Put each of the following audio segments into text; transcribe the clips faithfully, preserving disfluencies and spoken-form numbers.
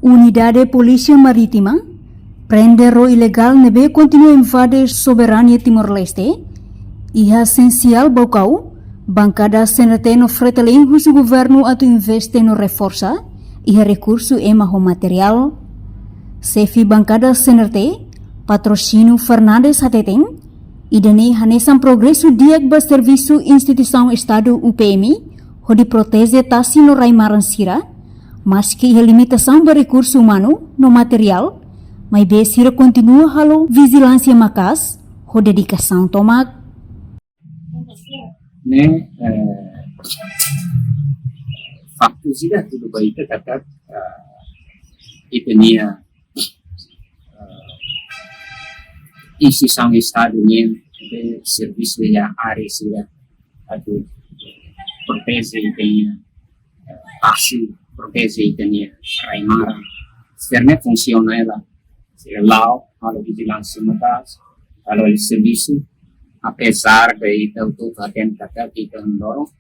Unidade Polísia Marítima prende ró ilegál ne'ebé kontinua invade soberania Timor-Leste. Iha esensiál Baucau, bankada C N R T no Fretilin husu governu atu investe no reforsa iha rekursu ema ho materiál. Xefe bankada C N R T, Patrocínio Fernandes hateten, ida-ne'e hanesan progresu di'ak ba servisu instituisaun Estadu U P M, hodi proteje tasi no rai-maran sira, maski iha limitasaun ba rekursu umanu no materiál, maibé sira kontinua halo vijilánsia maka'as ho dedikasaun tomak. Ne'e, eh, faktu sira hatudu ba ita katak, eh, ita-nia, eh, instituisaun Estadu nian ne'ebé servisu iha área sira atu proteje ita-nia, eh, tasi, proteje ita-nia rai-maran. Sira-ne'e funsiona hela, sira la'o halo vijilánsia maka'as, halo servisu, apezar de ita hotu hatene katak ita loroloron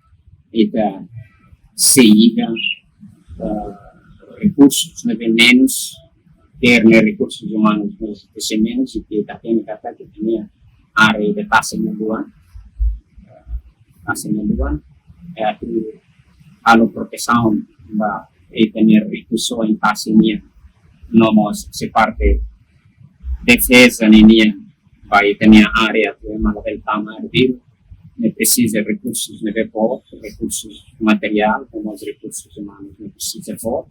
ita sei iha, eh, rekursus ne'ebé menus, terus rekursus umanus ne'ebé menus, ita hatene katak ita-nia área de tasi nia luan, tasi nia luan, eh, atu halo protesaun ba ita-nia rekursu iha tasi nian, no mós sei parte defeza ninian ba ita-nia área atu ema labele tama arbiru, ne'e presiza rekursus ne'ebé boot, rekursus materiál, no mós rekursus umanus ne'e presiza boot.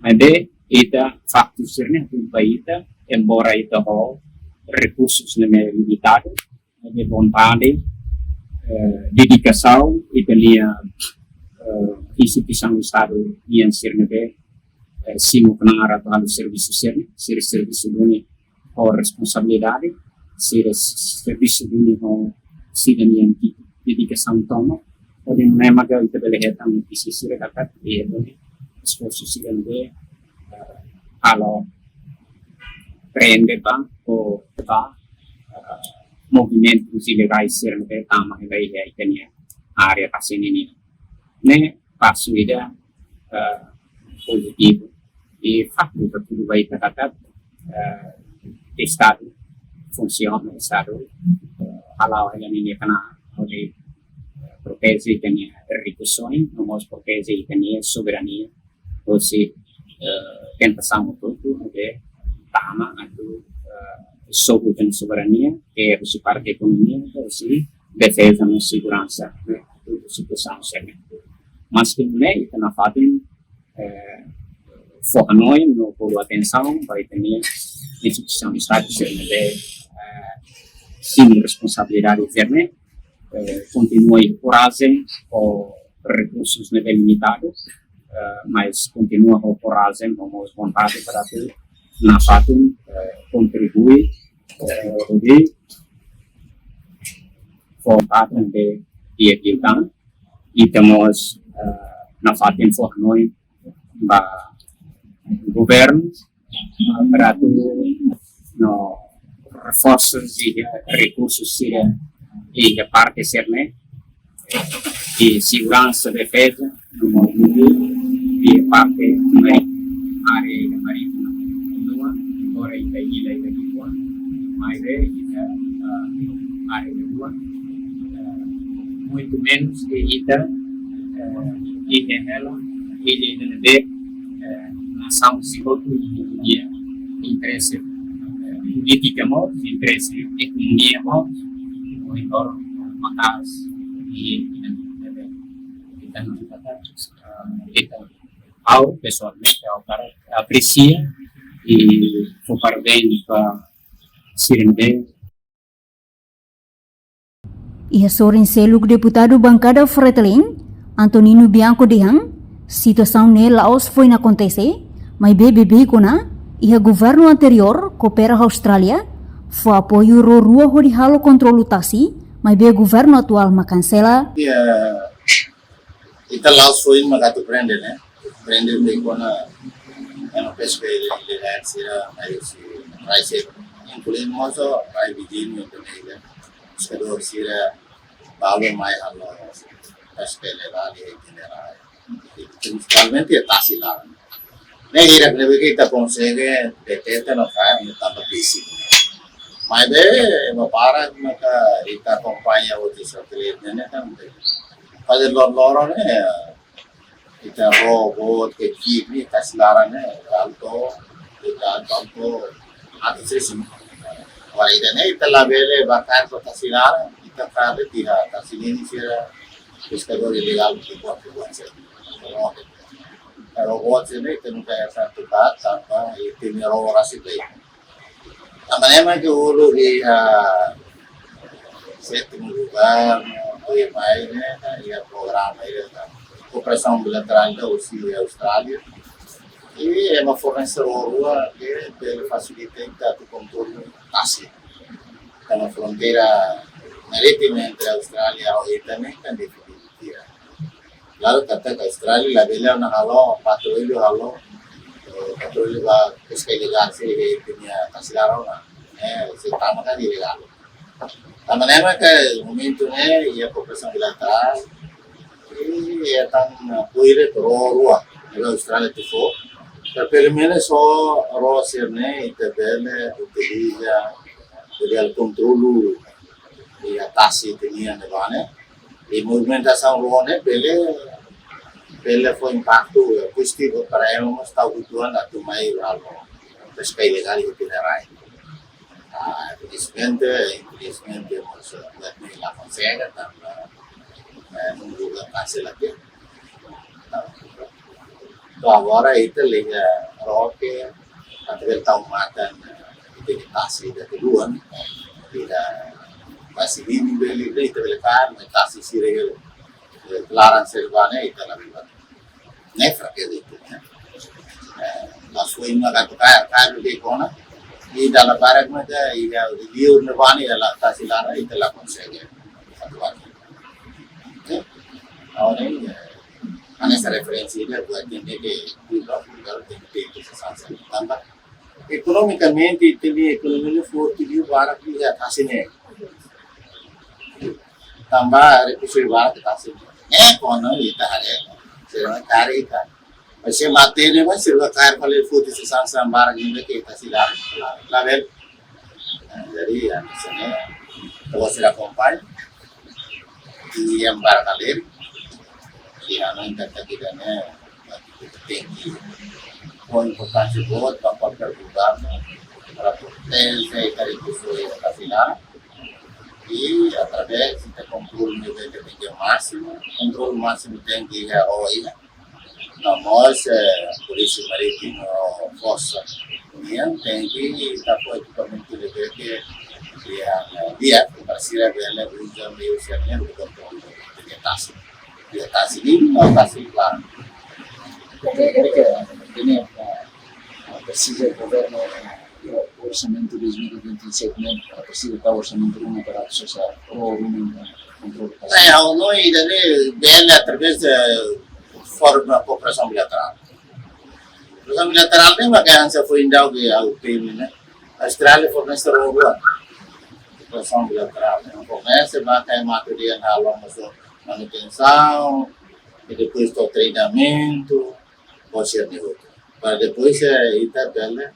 Maibé ita faktu sira-ne'e hatudu ba ita, embora ita ho rekursus ne'ebé limitadu, ne'ebé vontade, eh, dedikasaun, ita-nia, eh, instituisaun Estadu nian sira ne'ebé, eh, simu knaar atu halo servisu sira-ne'e, sira servisu duni ho responsabilidade, sira s-, servisu duni ho sira-nia dedikasaun tomak, hodi nune'e maka ita bele hetan notísia sira katak, eh, duni esforsu sira ne'ebé, eh, halo prende ba, ho ba, eh, movimentus ilegais sira ne'ebé tama hela iha ita-nia área tasi ninian. Ne'e pasu ida, eh, pozitivu. I faktu hatudu ba ita katak, eh, Estadu funsiona, Estadu, eh, hala'o hela ninia knaar hodi, eh, proteje ita-nia rekursu, no mós proteje ita-nia soberania, hosi, eh, tentasaun hotu-hotu ne'ebé tama atu, eh, sobu ita-nia soberania, eh, hosi parte ekonomia, hosi defeza no seguransa, eh, hosi situasaun sira-ne'e. Maski ne'e, ita nafatin, eh, fó hanoin no bolu atensaun ba ita-nia instituisaun Estadu sira ne'ebé, eh, simu responsabilidade sira-ne'e, eh, kontinua iha korajen ho rekursus ne'ebé limitadu, eh, mas kontinua ho korajen, ho mós vontade para atu nafatin, eh, kontribui, eh, hodi fó parte de dia de dan, i ita mós, eh, nafatin fó hanoin ba governu, eh, para atu no reforsu iha rekursu sira iha parte sira-ne'e, iha seguransa, defeza, no mós iha parte marítima, área marítima. Entaun, agora ita iha ita iha, maibé ita, ah, área rua, ah, muitu menus ke ita, eh, iha hela, iha ita ne'ebé, eh, nasaun sira hotu iha interese, eh, polítika mós, interese ekonomia mós, monitor maka'as, i ita ne'ebé, ita ne'ebé, eh, ita, ha'u pesoalmente, ha'u hakarak apresia i fó parabéns ba sira ne'ebé. Iha sorin seluk, deputadu bankada Fretilin, Antonino Bianco dehan, situasaun ne'e la'ós foin akontese, maibé beibeik ona iha governu anteriór koopera ho Austrália, fó apoiu ró rua hodi halo kontrolu tasi, maibé governu atuál mak kansela. Ya, ita la'ós foin mak atu prende, ne'e? Prende beibeik ona ema peska ilegál sira mai husi rai seluk. Inklui mós rai viziñu Indonézia. Peska sira balu mai halo peska ilegál iha ita-nia rai. Prinsipalmente iha tasi laran. Ne'e hirak ne'ebé ke ita konsege deteta no kaer no tanba pisi. Maibé, no para maka ita akompaña hotu satélite ne'e kan. Faze loron-loron ne'e, ita ró boot ke kip ne'e, tasi laran ne'e, alto, ita alto, alto, atus resin. Agora ida-ne'e, ita labele bá kaer to'o tasi laran, ita kaer tiha tasi ninin sira, peskadór ilegál, ke buat, ke buat sira. Ró boot sira ne'e, ita nunka iha satu kat, tanba, ita-nia ró rasik de'it. Tanba ne'e mak uluk iha sétimu governu, tuirmai ne'e, iha programa ida, kooperasaun bilaterál ida husi Austrália. I ema fornese ró rua ke bele fasilita ita atu kontrola tasi. Tanba fronteira marítima entre Austrália ho ita ne'e kan definidu tiha. Klaru katak Austrália labele ona halo, patrullu halo, eh, patrullu ba peska ilegál sira iha ita-nia tasi laran ona. Eh, se tama kan ilegál. Tanba ne'e maka momentu ne'e, iha kooperasaun bilaterál, i hetan apoiu ró rua, ne'ebé Austrália atu fó. Pero pelumenus ró sira-ne'e, ita bele utiliza, bele kontrola, iha tasi ita-nia ne'ebá ne'e. I movimentasaun ró ne'e bele, bele fó impaktu, eh, pozitivu para ema mós tau uitoan atu mai halo peska ilegál iha ita-nia rai. Ah, infelizmente, infelizmente, mós, eh, buat ne'e la konsege, tanba, eh, nunka kansela tiha. To'o agora ita liga ró ke, atu bele tau matan, eh, ita-nia tasi ida kedua ne'e. Ida tasi ninin bele, ita bele kaer, maibé tasi sira, eh, laran sira ne'ebá ne'e, ita labele bá. Ne'e frakeza ita-nian. Eh, mas foin maka atu kaer, kaer de'it ona. I dala barak maka, ida liur ne'ebá ne'e, ida la tasi laran, ita la konsege. Satu lagi. Oke? Agora, eh, hanesan referénsia ida, buat ne'ebé ke, di blok, kalau tem, tem, tem, tem, tem, tanba ekonomikamente, ita-nia ekonomia ne'e forte liu barak liu iha tasi ne'e. Tanba rekursu barak iha tasi ne'e. Eh, kono ita haree. Sira kaer ita. Mas se mate ne'e, mas sira kaer fali foti sasán barak ne'ebé ke ita sira. Labele. Nah, jadi, ya, di sini, kalau sira akompaña, i iha barak halerik, i hanoin katak ida-ne'e, tenke, ho importánsia boot ba kualkér governu, para potensia i rekursu iha tasi laran, i através de kontrolu ne'ebé ke tenke másimu, kontrolu másimu tenke iha, o iha, no mós, eh, Polísia Marítima ho Forsa nian tenke ita fó ekipamentu ne'ebé ke iha, eh, di'ak, para sira bele uza meiu sira-ne'e, bukan tasi. Iha tasi ninin, no tasi laran. Oke, oke. Ini, eh, presiza governu, eh, orsamentu dois mil e vinte e sete ne'e, presiza tau orsamentu ruma para sosa ró ruma, eh, kontrolu. Eh, ha'u hanoin ida-ne'e bele através de forma kooperasaun bilaterál. Kooperasaun bilaterál ne'e maka hanesan foin daudauk ke ha'u temi ne'e. Austrália fornese ró rua. Kooperasaun bilaterál ne'e. Fornese maka ema atu dehan halo mós manutensaun, i depois tau treinamentu, ho sira-ne'e hotu. Para depois, eh, ita bele,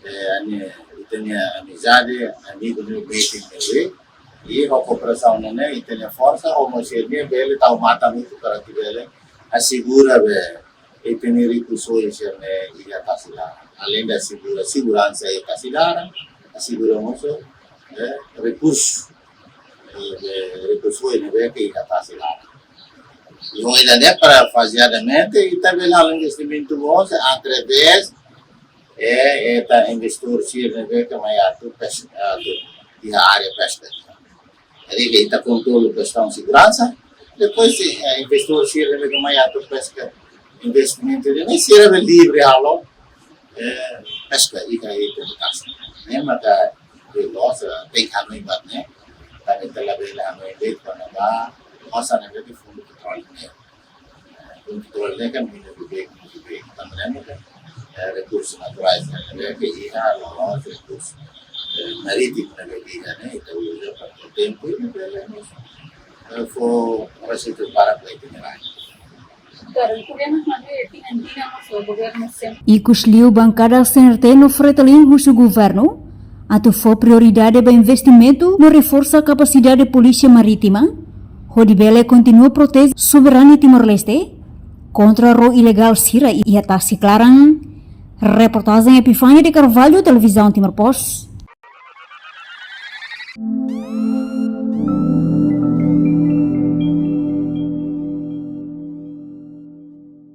eh, ami, ita-nia amizade, amigu ne'e beti ne'e, i ho kooperasaun ne'e, ita-nia forsa, ho mós sira-ne'e bele tau matan hotu para atu bele asegura be ita-nia rekursu sira-ne'e iha tasi laran. Além de asegura seguransa iha tasi laran, asegura mós, eh, rekursu, eh, de rekursu ne'ebé ke iha tasi laran. I ho ida-ne'e para fazeadamente, ita bele halo investimentu mós através, eh, ita investór sira ne'ebé ke mai atu pes-, atu iha área peska. Jadi, ita kontrola kestaun seguransa. Depois, eh, investór sira ne'ebé ke mai atu peska, investimentu ne'e, sira bele livre halo, eh, peska iha ita-nia tasi. Ne'e maka, de losa, tenke hanoin buat ne'e. Tanba ita labele hanoin de'it, tanba, losa ne'e de'it fundu petróleu ne'e. Fundu petróleu ne'e kan mina beibeik, mina beibeik. Tanba ne'e kan, eh, rekursu naturais ne'e, ne'ebé ke iha, loloos rekursu, eh, marítimu ne'ebé ke iha ne'e, ita uza para tempu ne'e bele mós, eh, fó reseita barak ba ita-nia rai. Ikus liu bankada C N R T no FRETILIN husu governu atu fó prioridade ba investimentu no reforsa kapasidade polísia marítima, hodi bele kontinua proteje soberania Timor-Leste kontra ró ilegál sira iha tasi klaran. Reportajen Epifania de Carvalho, Televizaun Timor Post.